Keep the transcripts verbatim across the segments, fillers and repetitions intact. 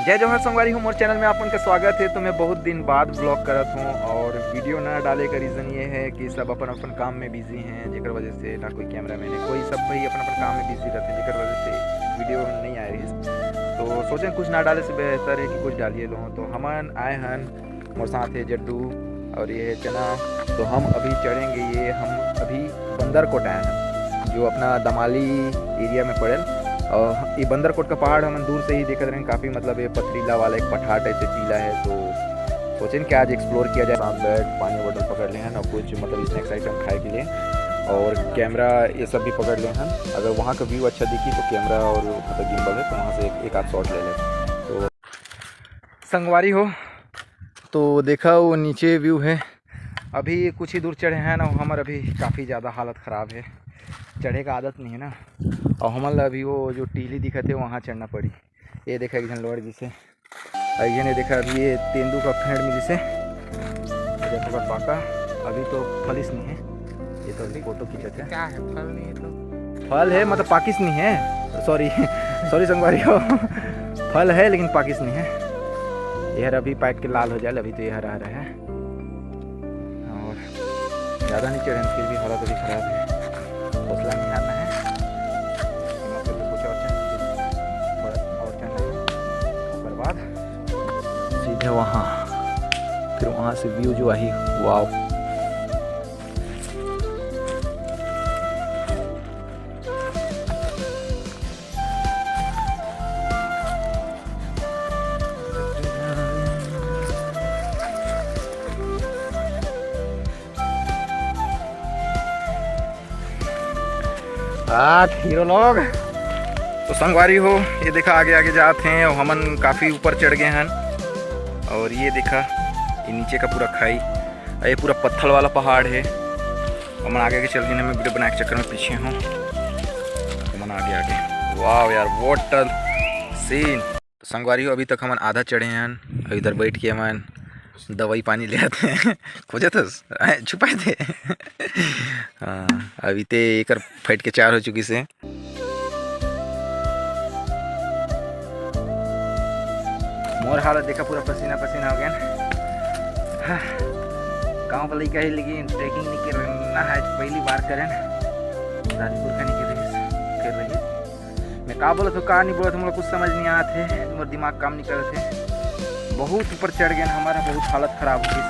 जय जोहार संगवारी हो, मोर चैनल में आप मन का स्वागत है। तो मैं बहुत दिन बाद व्लॉग करत हूँ और वीडियो ना डाले का रीज़न ये है कि सब अपन अपन काम में बिजी हैं, जेकर वजह से ना कोई कैमरा मैन है, कोई सब भाई अपन अपन काम में बिजी रहते हैं, जेकर वजह से वीडियो नहीं आए रही। तो सोचे कुछ ना डाले से बेहतर है कि कुछ डालिए लो। तो हमन आए हन, मोर साथ है जड्डू और ये है चना। तो हम अभी चढ़ेंगे, ये हम अभी बंदरकोट आए हैं, जो अपना दमाली एरिया में पड़ेल। और ये बंदरकोट का पहाड़ हमन दूर से ही देखत रहेन, काफ़ी मतलब ये पथरीला वाला एक पठार टाइप से टीला है। तो सोचेन कि आज एक्सप्लोर किया जाए। साथ बैग, पानी बॉटल पकड़ ले हन और कुछ मतलब स्नैक्स आइटम खाए के लिए, और कैमरा ये सब भी पकड़ ले हन। अगर वहाँ का व्यू अच्छा दिखी तो कैमरा और मतलब गिम्बल है तो वहाँ से एक, एक आध शॉट ले ले। तो संगवारी हो, तो देखा वो नीचे व्यू है। अभी कुछ ही दूर चढ़े हैं ना, हमर अभी काफ़ी ज़्यादा हालत ख़राब है, चढ़े का आदत नहीं है ना। और हमन ला अभी वो जो टीली दिखत है वहाँ चढ़ना पड़ी। ये देखा एक झन लोअर जैसे, और ये नहीं देखा अभी ये तेंदू का फेंड़ मिली से, देखो का पाका, अभी तो फलिस नहीं है, ये तो अभी फोटो खींचत है। क्या है, फल नहीं है तो? फल है मतलब पाकिस नहीं है, सॉरी सॉरी संगवारी हो, फल है लेकिन पाकिस नहीं है। ये हर अभी पाक के लाल हो जाए, अभी तो ये हरा हरा है। और ज़्यादा नहीं चढ़े, फिर भी हालत अभी ख़राब है, हौसला नहीं हारना है। हिम्मत करके कुछ और चढ़, थोड़ा और चढ़ना है, ओकर बाद सीधे वहाँ, फिर वहाँ से व्यू जो आई, वाव। आठ हीरो लोग। तो संगवारी हो, ये देखा आगे आगे जात हैं और हमन काफ़ी ऊपर चढ़ गए हैं। और ये देखा, ये नीचे का पूरा खाई, और ये पूरा पत्थल वाला पहाड़ है। हमन आगे आगे चल गए हैं, मैं वीडियो बनाए के चक्कर में पीछे हूँ। हमन आगे आगे, वाह यार, what a scene। तो संगवारी हो, अभी तक हमन आधा चढ़े हन, अउ इधर बैठ के हमन दवाई पानी लेत हन। खोजत हस? आय, छुपाए दे। हाँ, अभी ते एकर फट के चार हो चुकी से। मोर हालत देखा, पूरा पसीना पसीना हो गया। हाँ, गाँव का लइका है, लेकिन ट्रैकिंग नहीं करना है, पहली बार करें। दादी पुरखा नहीं कर रही, कर रही। मैं का बोलत हूँ, का नहीं बोलत हूँ, मोला कुछ समझ नहीं आत है, मोर दिमाग काम नहीं करत है। बहुत ऊपर चढ़ गए हमारा, बहुत हालत खराब हो गई।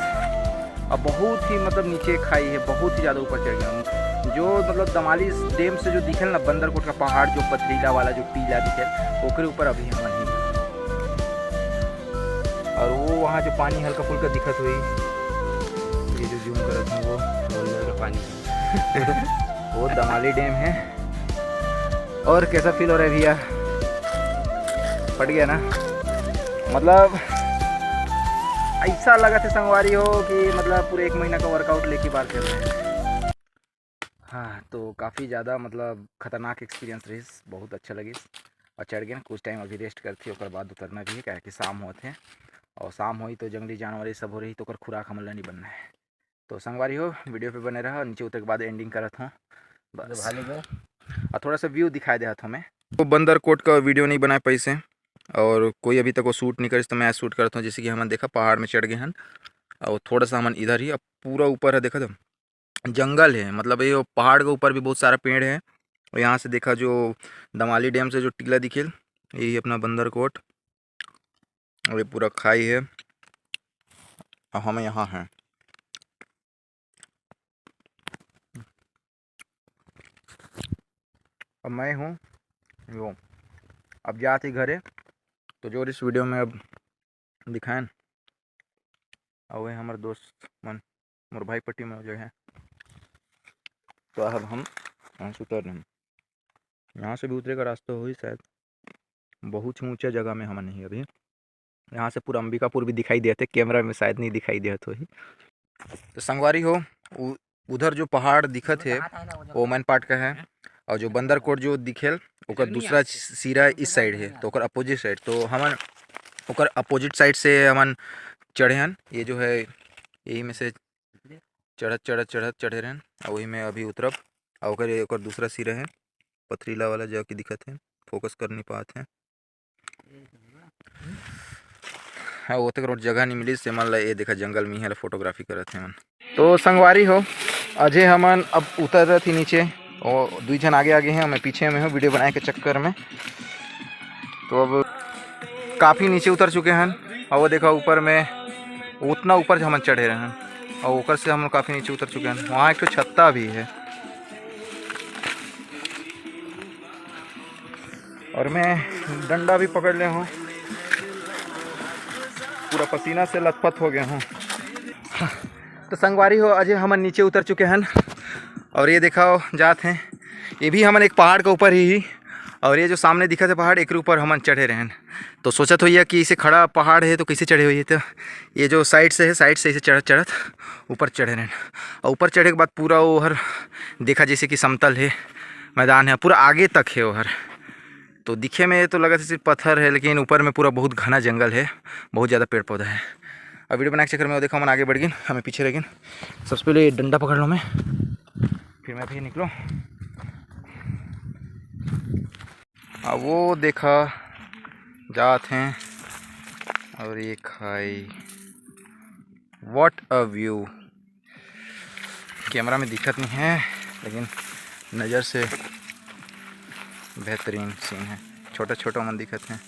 अब बहुत ही मतलब नीचे खाई है, बहुत ही ज़्यादा ऊपर चढ़ गया हूँ। जो मतलब दमाली डैम से जो दिखेल ना बंदरकोट का पहाड़, जो पथरीला वाला जो टीला दिखेल, ओकरे ऊपर अभी हम ही। और वो वहाँ जो पानी हल्का फुल्का दिखत हुई, ये जो जूम करत हूँ वो, वो पानी वो दमाली डैम है। और कैसा फील हो रहा है भैया? फट गया ना, मतलब ऐसा लगा था संगवारी हो कि मतलब पूरे एक महीना का वर्कआउट लेके बाहर कर रहे हैं। हाँ, तो काफ़ी ज़्यादा मतलब खतरनाक एक्सपीरियंस रही, बहुत अच्छा लगी। और चढ़ गए कुछ टाइम अभी रेस्ट करती, ओकर बाद उतरना भी है, क्या कि शाम होत है और शाम होई तो जंगली जानवर ये सब हो रही तो ओकर खुराक हमन ला नहीं बनना है। तो संगवारी हो, वीडियो पे बने रहा, नीचे उतर के बाद एंडिंग करत हूँ बस। भाले गए। और थोड़ा सा व्यू दिखाई देत हूँ मैं। तो बंदरकोट का वीडियो नहीं बना पैसे और कोई अभी तक वो शूट नहीं करिस, तो मैं शूट करता हूँ। जैसे कि हमन देखा पहाड़ में चढ़ गए हन और थोड़ा सा हमन इधर ही, अब पूरा ऊपर है, देखा तो जंगल है, मतलब ये पहाड़ के ऊपर भी बहुत सारा पेड़ है। और यहाँ से देखा जो दमाली डैम से जो टीला दिखेल, यही अपना बंदरकोट। और ये पूरा खाई है और हम यहाँ हैं। अब मैं हूँ यो, अब जात ही घरे। तो जो इस वीडियो में अब दिखाएन, और वही हमारे दोस्त मन, मोर भाई पट्टी में जो है। तो अब हम यहाँ से उतर रहे हैं, यहाँ से भी उतरे का रास्ता होही शायद। बहुत ही ऊंचा जगह में हमन नहीं अभी। यहाँ से पूरा अंबिकापुर भी दिखाई देते, कैमरा में शायद नहीं दिखाई देत होही। तो संगवारी हो, उ-, उधर जो पहाड़ दिखत है, वो मैनपाट का है, और जो बंदरकोट जो दिखेल, ओकर दूसरा सिरा इस साइड है, तो ओकर अपोजिट साइड। तो हमन ओकर अपोजिट साइड से हमन चढ़े हन। ये जो है, यही में से चढ़त, चढ़त, चढ़त चढ़े रहन, और वही में अभी उतरब। और ओकर, ओकर दूसरा सिरा है, पथरीला वाला, जो कि दिखत है, फोकस कर नहीं पात है। हाँ, ओतक रोड जगह नहीं मिलिस, से मन ला ये देखा जंगल में ही फोटोग्राफी करत हे मन। तो संगवारी हो, अजे हमन अब उतरत ही नीचे, वो दुई झन आगे आगे हैं, मैं पीछे में हूँ वीडियो बनाए के चक्कर में। तो अब काफ़ी नीचे उतर चुके हैं, और वो देखा ऊपर में, उतना ऊपर जो हमन चढ़े रहे हैं, और ऊपर से हम काफ़ी नीचे उतर चुके हैं। वहाँ एक ठो छत्ता भी है, और मैं डंडा भी पकड़ ले हूँ, पूरा पसीना से लथपथ हो गया हूँ। तो संगवारी हो, अजे हमन नीचे उतर चुके हैं, और ये देखाओ जात हैं, ये भी हमन एक पहाड़ के ऊपर ही, ही, और ये जो सामने दिखत हे पहाड़, एकरे ऊपर हमन चढ़े रहेन। तो सोचत होइया कि इसे खड़ा पहाड़ है तो कैसे चढ़े होइए, तो ये जो साइड से है, साइड से इसे चढ़त चढ़त ऊपर चढ़े रहेन। और ऊपर चढ़े के बाद पूरा वो हर देखा जैसे कि समतल है, मैदान है, पूरा आगे तक है वो हर। तो दिखे में तो लगत हे सिर्फ पत्थर है, लेकिन ऊपर में पूरा बहुत घना जंगल है, बहुत ज़्यादा पेड़ पौधा है। अब वीडियो बनाए के चक्कर में वो देखो हमन आगे बढ़ गिन, हमें पीछे रह गिन। सबसे पहले ये डंडा पकड़ लो मैं, फिर मैं भी निकलो। अब वो देखा जात हैं, और ये खाई, what a view। कैमरा में दिखत नहीं है, लेकिन नज़र से बेहतरीन सीन है। छोटा छोटा मन दिखत हैं।